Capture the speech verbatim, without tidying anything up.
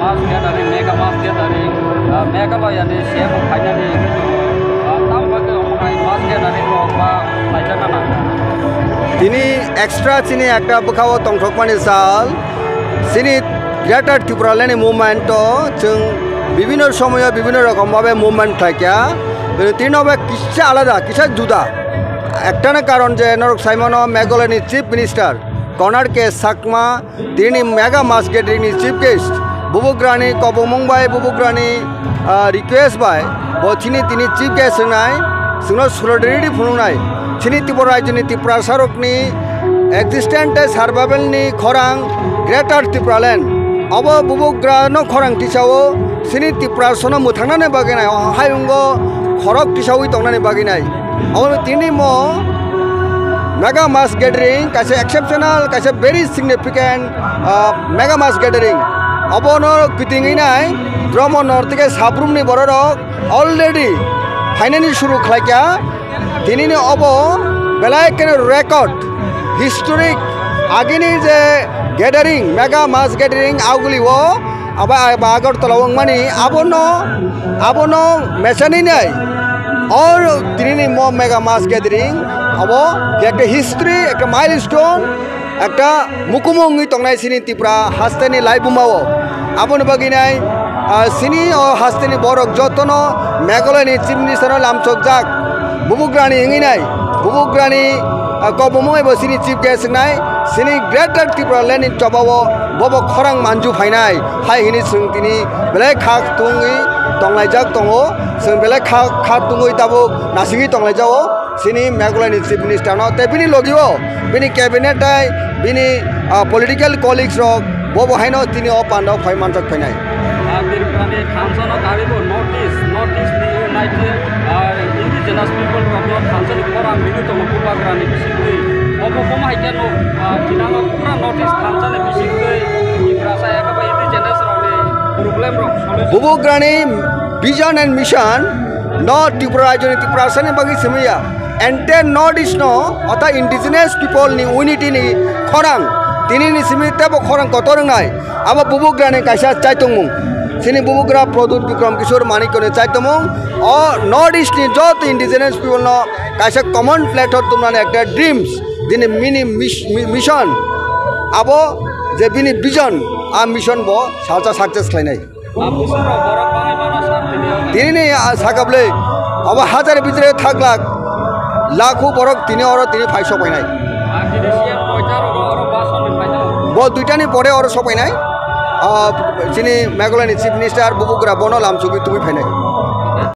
Mass gathering, mega mass gathering, ah, Meghalaya ni C M phainani, ah, tamo bagwi omo hai mass gathering rok ba khlaijakna nang. Tini extra chini ekta bwkhao tongthokmani sal, chini Greater Tipraland ni movement o chwng bibhinno somoyo bibhinno rokom bhabe movement khlaikha. Tini no be kisa alada, kisa juda. Ektano karon je norok saimano Meghalaya ni Chief Minister Conrad K Sangma, tini mega mass gathering ni chief guest bubugrani kobongmung bai bubugrani, ah, request bai bo chini tini chief guest wngnai, chwngno solidarity phunuknai. Chini Tripura rajyoni Tiprasarokni existence tei survival ni khorang Greater Tipraland. Obo bubugrano khorang tisao chini Tiprasano mwthangnani bagwi nai, hayungo khorok tisawi tongnani bagwi nai. Omo tini mo mega mass gathering, kaisa exceptional, kaisa very significant, ah, mega mass gathering. Obono kitingwi nai, Dromo North theke Sabrum ni bororok already phainani suru khlaikha. Tini ni obo belai kheno record, historic, agini je gathering, mega mass gathering, aguli o abo, abo Agartala o wngmani, abono, abono mechani nai. Or tini ni mo mega mass gathering, abo ekta history, ekta milestone, ekta mukumu wngwi tongnai chini Tripura hasteni laibuma o. Aboni bagwi nai, ah, chini o hasteni borok jotono Meghalaya ni Chief Minister no lamchokjak. Bubugrani wngwi nai, bubugrani, ah, kobomoi bo chini chief guest wngnai, chini Greater Tripura Land ni choba o bobo khorang manju phainai, hai hini chwng tini belai kha tungwi tonglaijak tongo, chwng belai kha, kha tungwi tabuk nasingwi tonglaijao chini Meghalaya ni Chief Minister no, tei bini logi o bini cabinet tai bini, ah, political colleagues rok bobo haino tini o panda o phai manjak phainai. Ah, Tripura ni thansa no karibo North East, North East ni united, ah, indigenous people rok no thansa ni khorang rwui tongo bubagra ni bisingtwi. Obo bomo hai khe no, ah, kinango pura North East thansa ni bisingtwi Tiprasa eba indigenous rok ni problem rok solution. Bubugrani vision and mission no Tripura rajyoni Tiprasa ni bagwi simi ya. Entire North East no, ota indigenous people ni unity ni khorang, tini ni simi tebo khorang kotor wngnai. Abo bubugrani kaisa chaitongmung. Chini bubugra Pradyut Bikram Kishore Manikya ni chaitongmung. O North East ni joto indigenous people no kaisa common platform tumnani ekta dreams. Bini mini mis-, mi-, mission. Abo je bini vision, a mission bo salsa success khlainai. Tini ni, ah, sakabwlwi abo hajar bidire thak lak, lakhu borok tini oro tini phai sopainai. Bo duitani pore oro sopainai. Ah, chini Meghalaya ni Chief Minister bubugra bono lamsugwi tubui phainai.